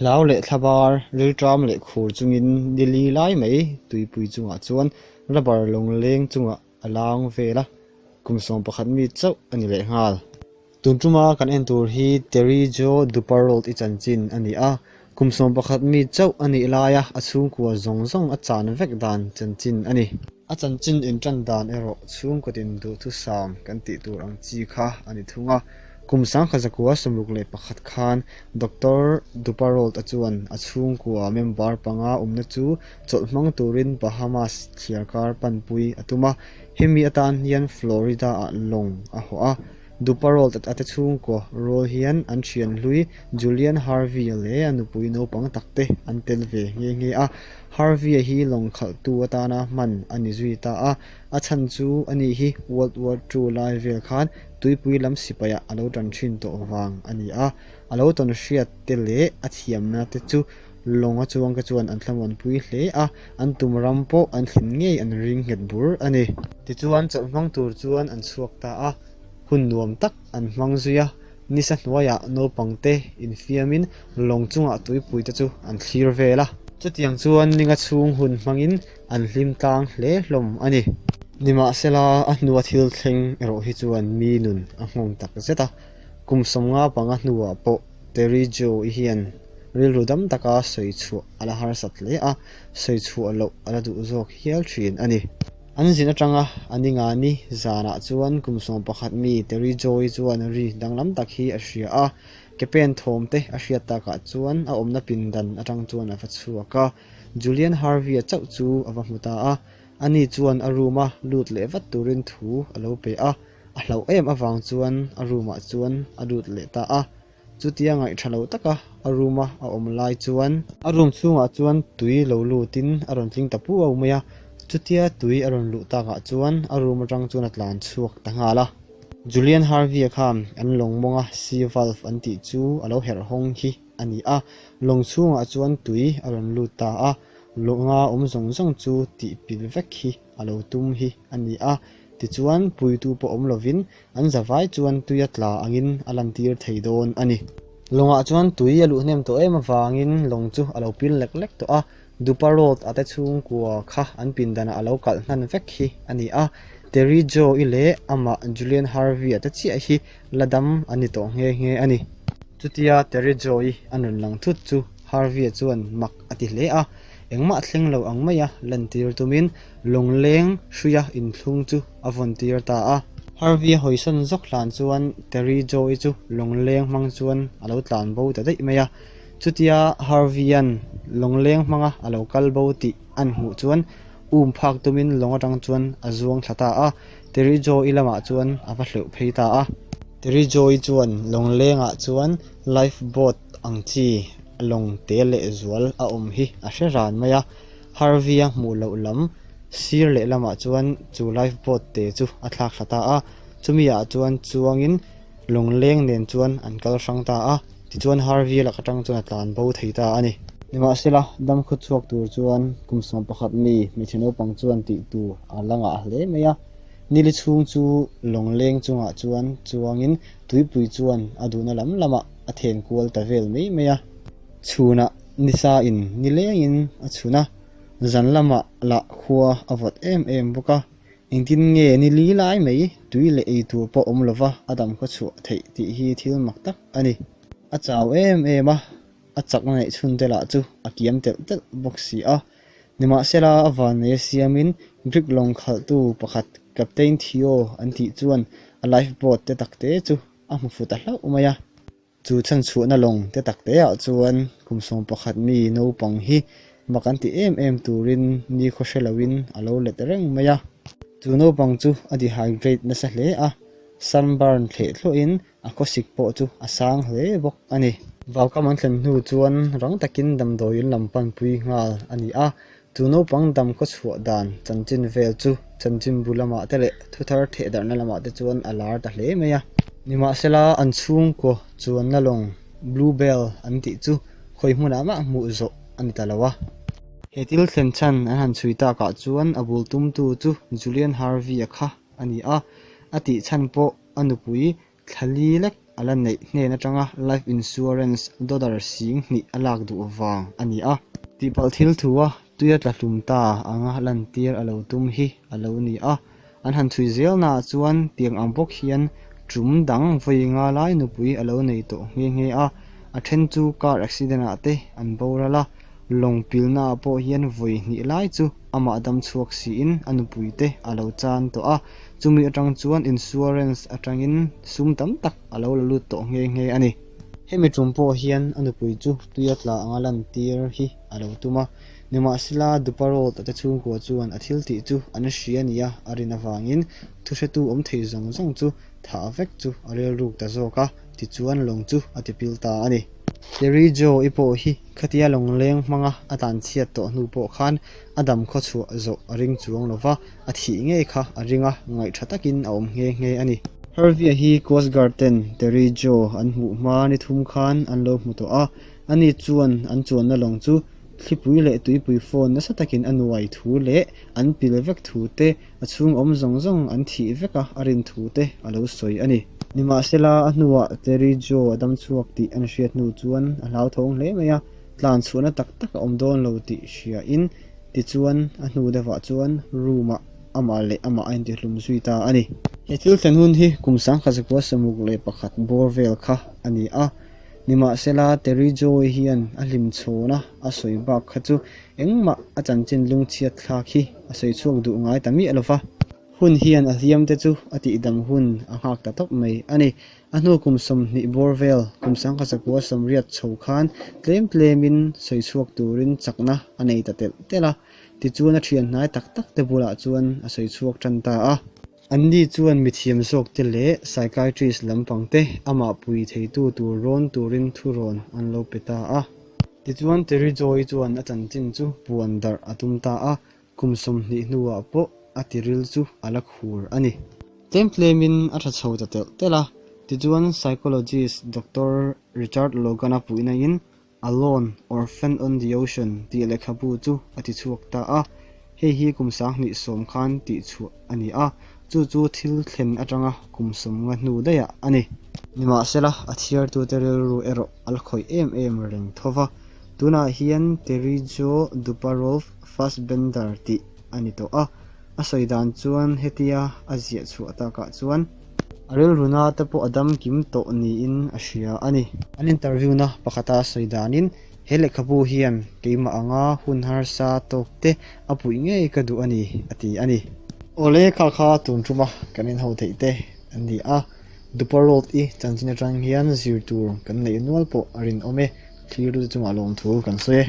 Hlau leh thlabar, rilṭam leh khur chungin ni li lai mai tuipui chungah chuan rubber lawngleng chungah a lang vel a, kum 11 mi chauh a ni lehnghal. Tun ṭuma kan en tur hi Terry Jo Duperrault i chanchin a ni a, kum 11 mi chauh a nih laia a chhungkua zawng zawng a chan vek dan chanchin a ni. A chanchin inṭan dan erawh chhungkaw tin duhthusam kan tih tur ang chi kha a ni thung a. Kum 1961 khan Doctor Duperrault-a chuan a chhungkua member panga awmna chu chawlh hmang turin Bahamas thliarkar panpui a tum a, hemi atan hian Florida-ah lawng a hawh a. Duperrault-a te chhungkaw rual hian an thian hlui Julian Harvey-a leh a nupui naupang takte an tel ve nghe nghe a. Harvey-a hi lawng khalhtu atana hman a ni zui ta a, a chhan chu ani hi World War Two lai vel khan tuipui lam sipaiah a lo tan thin tawh vang a ni a, a lo tawn hriat te leh a thiamna te chu lawng a chuangte chuan an thlamuanpui hle a, an tum ram pawh an thlen ngei an ring nghet bur a ni. Tichuan chawlh hmang tur chuan an chhuak ta a, hun nuam tak an hmang zui a. Nisa hnuaiah naupangte infiamin lawng chungah tuipuite chu an thlir vel a. Chutiang chuan ninga chhung hun hmangin an hlim tlang hle hlawm a ni. Nimahsela, a hnua thil thleng erawh hi chuan mi nun a nghawng tak zet a. Kum 55 hnuah pawh Terry Jo-i hian rilru dam taka sawi chhuah a la harsat hle a, sawi chhuah loh a la duh zawk hial thin a ni. An zin atanga a ni nga ni zanah chuan kum 11 mi Terry Joy chuan ri danglam tak hi a hria a, ke pen thawm te a hriat takah chuan a awmna pindan atang chuan a va chhuak a, Julian Harvey-a chauh chu a va hmu ta a, ani chuan a room-a lut leh vat turin thu a lo pe a, a hlauh em avang chuan a room-ah chuan a lut leh ta a. Chutia ngaih tha lo taka a room a a awm lai chuan. A room chhungah chuan tui lo lutin a rawn tling ta puau mai a, chutia tui a rawn luh takah chuan a room atang chuan a tlan chhuak ta nghal a. Julian Harvey-a khan an lawng mawnga sea valve an tih chu a lo herh hawng hi a ni a, lawng chhungah chuan tui a rawn lut ta a, lawnga awm zawng zawng chu tih pil vek hi a lo tum hi a ni a, tichuan puitu pawh awm lovin An zavai chuan tui a tla angin a lantir thei dawn a ni. Lawngah chuan tui a luh hnem tawh em avangin lawng chu a lo pil lek lek tawh a, Dupa Road a te chhungkua kha an pindanah a lo kalh hnan vek hi a ni a, Terry Joe-i leh amah Julian Harvey-a te chiah hi la dam an ni tawh nghe nghe a ni. Chutia Terry Joe-i a rawn lang thut chu Harvey-a chuan mak a ti hle a, engmah thleng lo ang maia lantir tumin Lawngleng hruia inthlung chu a vawn tir ta a. Harvey a hawisawn zawk hlan chuan Terry Joe-i chu lawngleng hmang chuan a lo tlan bo ta daih mai a. Chutia Harvey-a'n lawngleng hmanga a lo kal bo tih an hmuh chuan um phak tumin lawng atang chuan a zuang thla ta a, Terry Joe-i lamah chuan a va hleuh phei ta a. Terry Joe-i chuan lawnglengah chuan life boat ang chi lawng te leh zual a awm hi a hre ran mai a. Harvey-a hmuh loh lam sir lehlamah chuan chu life boat te chu a thlak thla ta a, chumi ah chuan chuangin lawngleng nen chuan an kal hrang ta a, tichuan Harvey-a lak atang chuan a tlan bo thei ta a ni. Nimahsela, dam khaw chhuak tur chuan kum 11 mi hmeichhe naupang chuan tih tur a la ngah hle mai a, nili chhung chu lawngleng chungah chuan chuangin tuipui chuan a duhna lam lamah a then kual ta vel mai mai a. Chhunah nisa in nilengin a chhun a, zan lamah lah khua a vawt em em bawk a, engtin nge ni li lai mai tui leh ei tur pawh awm lova a dam khaw chhuah theih tih hi thil mak tak a ni. A chau em em a, a chakna neih chhun te lah chu a kiam telh telh bawk si a. Nimahsela a vannei a siamin Greek lawng khalhtu pakhat Captain Theo an tih chuan a life boat te takte chu a hmu fu ta hlauh mai a. Chu chhanchhuahna lawng te tak te ah chuan kum 11 mi naupang hi mak an ti em em turin nikhaw hre loin a lo let reng mai a. Chu naupang chu a dehydrate nasa hle a, sunburn thleh thluahin a khawsik pawh chu a sang hle bawk a ni. Vaukam an thlen hnu chuan rang takin damdawiin lam panpui nghal a ni a, Chu naupang dam khaw chhuah dan chanchin vel chu chanchinbu lamah te leh thuthar thehdarhna lamah te chuan a lar ta hle mai a. Nimahsela, an chhungkaw chuanna lawng Blue Bell an tih chu khawi hmunah mah hmuh zawh a ni ta lo a. He thil thlen chhan an han chhui takah chuan a bul tumtu chu Julian Harvey-a kha a ni a, a tih chhan pawh a nupui thla li lek. a la neih hnen atanga life insurance dollar 2000 a lak duh vang a ni a. Tihpalh thil thu a tuia tla hlum ta anga lantir a lo tum hi a lo ni a. An han chhui zelnaah chuan tiang ang bawk hian tum dang vawi nga lai nupui a lo nei tawh nghe nghe a, a then chu car accident ah te an boral a, lawng pilnaah pawh hian vawi hnih lai chu amah dam chhuak siin a nupui te a lo chan tawh a, chumi atang chuan insurance atangin sum tam tak a lo la lut tawh nghe nghe a ni. Hemi tum pawh hian a nupui chu tuia tla anga lantir hi a lo tum a. Nimahsela, Duparot a te chhungkua chuan a thil tih chu an hria nia a rin avangin thuhretu awm thei zawng zawng chu thah vek chu a rilruk ta zawk a, tichuan lawng chu a tipil ta a ni. Terry Jo i pawh hi khatia lawngleng hmanga a tlanchhiat tawh hnu pawh khan a dam khawchhuah zawh a ring chuang lo va, a thih ngei kha a ring a, ngaihṭha takin a awm nghe nghe a ni. Harvey-a hi Coast Guard ten Terry Jo an hmuh hma ni thum khan an lo hmu tawh a, ani chuan an chuanna lawng chu Thlipui leh tuipui phone nasa takin a nuai thu leh an pil vek thu te, a chhung awm zawng zawng an thih vek a a rin thu te a lo sawi a ni. Nimahsela, a hnuah Terry Jo a dam chhuak tih an hriat hnu chuan a hlauthawng hle mai a, tlan chhuahna tak tak a awm dawn lo tih hriain tichuan a hnu deuhah chuan room-ah amah leh amah a intihlum zui ta a ni. He thil thlen hun hi kum 1961 bawr vel kha a ni a. Nimahsela, Terry Joy hian a hlimchhawn a, a sawi bak kha chu engmah a chanchin lungchhiat thlak hi a sawi chhuak duh ngai ta miah lo va. Hun hian a hliam te chu a tihdam hun a nghak ta tawp mai a ni. A hnu kum 20 bawr vel, kum 1980 chho khan tlem tlemin sawi chhuak turin chakna a nei ta telh telh a, tichuan a thian hnai tak tak te bulah chuan a sawi chhuak tan ta a. Anni chuan mithiam zawkte leh psychiatrist lampangte amah pui theitu tur rawn turin thurawn an lo pe ta a. Tichuan Terry Joy chuan a chanchin chu puan darh a tum ta a, kum 20 hnuah pawh a tiril chu a la khur a ni. Tlem tlemin a tha chho ta telh telh a, tichuan psychologist Doctor Richard Logan-a puihnain Alone, Orphan on the Ocean tih lehkhabu chu a ti chhuak ta a, hei hi kum 2010 khan tih chhuah a ni a, chu chu thil thlen atanga kum 50 hnu daihah a ni. Nimahsela, a chhiartute rilru erawh a la khawih em em reng tho va, tunah hian Terry Jo Duparolf Fassbender tih a ni tawh a, a sawi dan chuan hetia a ziah chhuah takah chuan, A rilruna te pawh a dam kim tawh niin a hria a ni. An interview na pakhata sawi danin he lehkhabu hian keimah anga hun harsa tawk te a puih ngei ka duh a ni, a ti a ni. Awle kha kha tun tuma kan inho theih te an ni a, Dupa Road i chanchin atang hian zir tur kan neih nual pawh a rinawm e, thlir tu te chungah lawmthu kan sawi e.